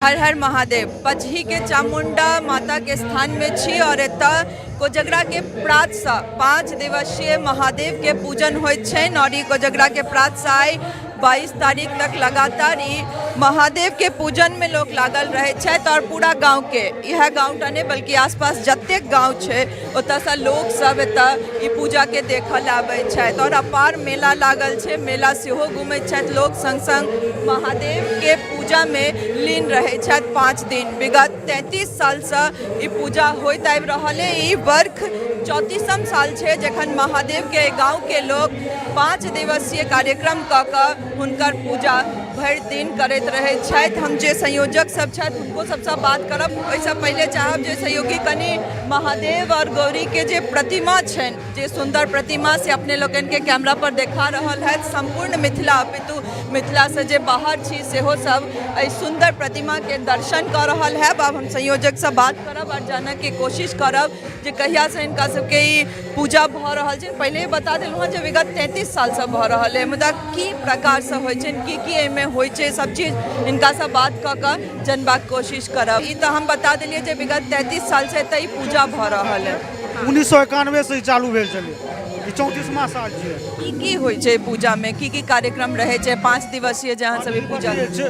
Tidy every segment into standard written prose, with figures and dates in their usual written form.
हर हर महादेव। पचही के चामुंडा माता के स्थान में छी और एतऽ कोजगरा के प्रातसँ 5 दिवसीय महादेव के पूजन होइत छनि और ई कोजगरा के प्रातसँ आइ 22 तारीख तक लगातार ई महादेव के पूजन में लोक लागल रहै छथि और पूरा गाँव के, इएह गाँव टा नहि बल्कि आसपास जतेक गाँव छै ओतऽसँ लोक सब एतऽ ई पूजा के देखऽ लए आबै छथि और अपार मेला लागल छै, मेला सेहो घुमै छथि लोक, संग संग महादेव के पूजा में लीन रहै छथि 5 दिन। विगत 33 सालसँ ई पूजा होइत आबि रहल है। ई वर्ष 34म साल छै जखन महादेव के गाँव के लोक 5 दिवसीय कार्यक्रम कऽ कऽ हुनकर पूजा भरि दिन करैत रहै छथि। हम जे संयोजक सब छथि हुनको सबसँ बात करब। ओहिसँ पहिले चाहब जे सहयोगी कनि महादेव और गौरी के जे प्रतिमा छनि, जे सुन्दर प्रतिमा से अपने लोकनि के कैमरा पर देखा रहल है, सम्पूर्ण मिथिला अपितु मिथिला से जे बाहर छी सेहो सब एहि सुन्दर प्रतिमा के दर्शन कऽ रहल है। आब हम संयोजक से बात करब और जानऽ के कोशिश करब जे कहिया से हिनका सबके ई पूजा भऽ रहल छै। पहिले बता देलहुँ हँ जे विगत 33 सालसँ भऽ रहल है, मुदा की प्रकारसँ होइ छै, की की एहिमे होइ छै, सब चीज हिनकासँ बात कऽ कऽ जनबाक कोशिश करब। ई तऽ हम बता देलियै जे विगत 33 सालसँ एतऽ ई पूजा भऽ रहल है। 1991 से ई चालू भेल छलै, ई 34वां साल छियै। की की होइ छै पूजामे, की की कार्यक्रम रहै छै 5 दिवसीय जे अहाँ सब ई पूजा? छै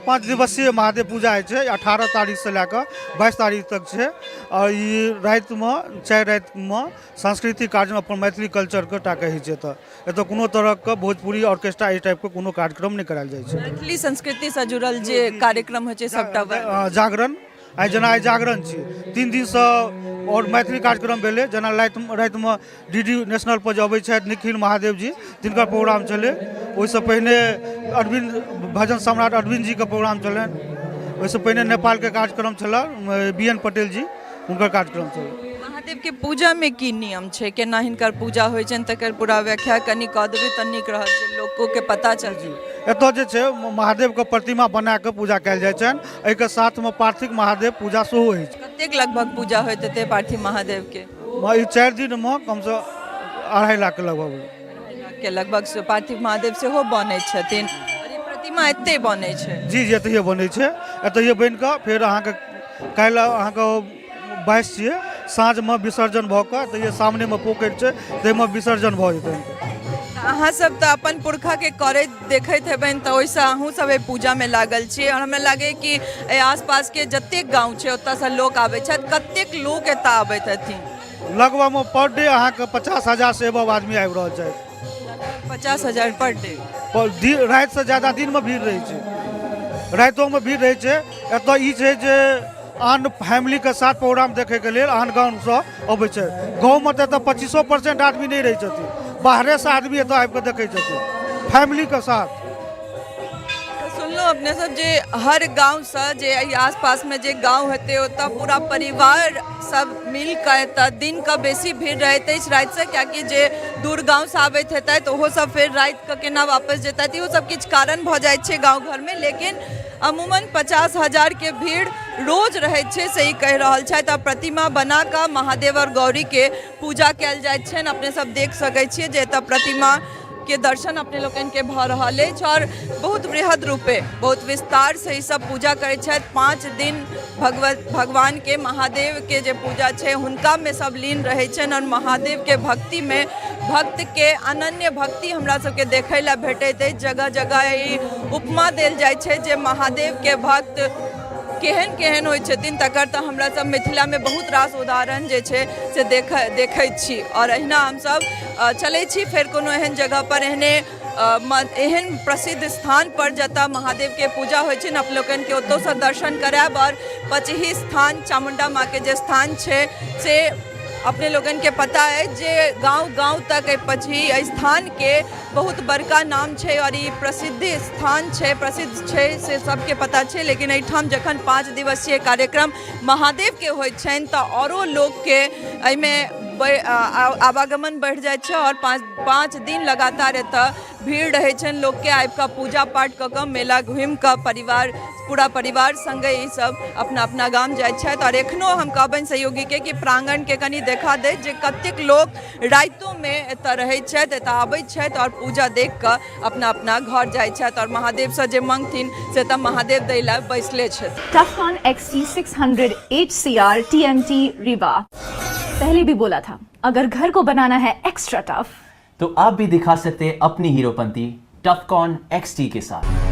5 दिवसीय महादेव पूजा होइ छै, 18 तारीख से लए कऽ 22 तारीख तक छै। आओर ई रातिमे 4 रातिमे सांस्कृतिक कार्यक्रम अपन मैथिली कल्चरके टाके होइ छै। एतऽ कोनो तरहके भोजपुरी ऑर्केस्ट्रा एहि टाइपके कोनो कार्यक्रम नहि करायल जाइ छै। मैथिली संस्कृतिसँ जुड़ल जे कार्यक्रम होइ छै सबटा। जागरण, आइ जेना आइ जागरण छै, 3 दिनसँ आओर मैथिली कार्यक्रम भेलै। जेना रातिमे डी डी नेशनल पर जे अबै छथि निखिल महादेव जी, तिनकर प्रोग्राम छलै। ओहिसँ पहिने अरविन्द भजन सम्राट अरविन्द जीके प्रोग्राम छलनि। ओहिसँ पहिने नेपालके कार्यक्रम छलए, बी एन पटेल जी हुनकर कार्यक्रम छलै। महादेवके पूजामे की नियम छै, केना हिनकर पूजा होइ छनि, तकर पूरा व्याख्या कनि कऽ देबै तऽ नीक रहत जे लोकोके पता चल। एतऽ जे छै महादेवके प्रतिमा बना कऽ पूजा कयल जाइ छनि। एहिके साथमे पार्थिव महादेव पूजा सेहो होइ छै। कतेक लगभग पूजा होइत हेतै पार्थिव महादेवके? ई 4 दिनमे कमसँ 2.5 लाखके लगभग। 2.5 लाखके लगभग से पार्थिव महादेव सेहो बनै छथिन। और ई प्रतिमा एतै बनै छै? जी जी, एतहिए बनै छै। एतहिए बनि कऽ फेर अहाँके काल्हि अहाँके 22 छियै, साँझमे विसर्जन भऽ कऽ एतहिए सामनेमे पोखरि छै ताहिमे विसर्जन भऽ जेतै। अहाँ सब तऽ अपन पुरखाके करैत देखैत हेबनि तऽ ओहिसँ अहूँ सब एहि पूजामे लागल छी। और हमरा लागैए कि एहि आसपासके जतेक गाँव छै ओतऽसँ लोक आबै छथि। कतेक लोक एतऽ आबैत हेथिन? लगभगमे पर डे अहाँके 50,000 से एबव आदमी आबि रहल छथि। 50,000 पर डे? पर रातिसँ ज्यादा दिनमे भीड़ रहै छै, रातिोमे भीड़ रहै छै। एतऽ ई छै जे आन फैमिलीके साथ प्रोग्राम देखैके लेल आन गाँवसँ अबै छै। गाँवमे तऽ एतऽ 25% आदमी नहि रहै छथिन, बाहरेसँ आदमी एतऽ आबिकऽ देखै छथिन फैमिलीके साथ। सुनलहुँ अपने सब जे हर गाँवसँ जे एहि आसपासमे जे गाँव हेतै ओतऽ पूरा परिवार सब मिल कऽ एतऽ दिनके बेसी भीड़ रहैत अछि रातिसँ, कियाकि जे दूर गाँवसँ आबैत हेतथि ओहो सब फेर रातिके केना वापस जेतथि, इहो सब किछु कारण भऽ जाइ छै गाँव घरमे। लेकिन अमूमन 50,000 के भीड़ रोज रहैत छै से ई कहि रहल छथि। आ प्रतिमा बना कऽ महादेव आओर गौरीके पूजा कयल जाइत छनि। अपने सब देख सकै छियै जे एतऽ प्रतिमा के दर्शन अपने लोकनि के भऽ रहल अछि और बहुत वृहद रूपे बहुत विस्तार से ई सब पूजा करै छथि। 5 दिन भगवान के महादेव के जे पूजा छै हुनका में सब लीन रहै छनि और महादेव के भक्ति में भक्त के अनन्य भक्ति हमरा सबके देखै लए भेटैत अछि। जगह जगह ई उपमा देल जाइ छै जे महादेव के भक्त केहन केहन होइ छथिन, तकर तऽ हमरा सब मिथिलामे बहुत रास उदाहरण जे छै से देखैत छी। आओर अहिना हमसब चलै छी फेर कोनो एहन जगह पर, एहने एहन प्रसिद्ध स्थान पर जतऽ महादेवके पूजा होइ छनि, अपने लोकनिके ओतहुसँ दर्शन करायब। आओर पचही स्थान चामुण्डा माँके जे स्थान छै से अपने लोकनिके पता अछि जे गाँव गाँव तक एहि पचही स्थानके बहुत बड़का नाम छै और ई प्रसिद्ध स्थान छै, प्रसिद्ध छै से सबके पता छै। लेकिन एहिठाम जखन 5 दिवसीय कार्यक्रम महादेवके होइत छनि तऽ औरो लोकके एहिमे आवागमन बढ़ि जाइ छै आओर 5 दिन लगातार एतऽ भीड़ रहै छनि लोकके। आबि कऽ पूजा पाठ कऽ कऽ, मेला घुमि कऽ, परिवार, पूरा परिवार सङ्गे ई सब अपना अपना गाम जाइ छथि। आओर एखनो हम कहबनि सहयोगीके कि प्राङ्गणके कनि देखा दैत जे कतेक लोक रातिओमे एतऽ रहै छथि, एतऽ आबै छथि आओर पूजा देख कऽ अपना अपना घर जाइ छथि आओर महादेवसँ जे मङ्गथिन से तऽ महादेव दै लए बैसले छथि। Tufcon XT600 HCR TMT Rewa। पहले भी बोला था, अगर घर को बनाना है एक्स्ट्रा टफ तो आप भी दिखा सकते हैं अपनी हीरोपंती टफकॉन XT के साथ।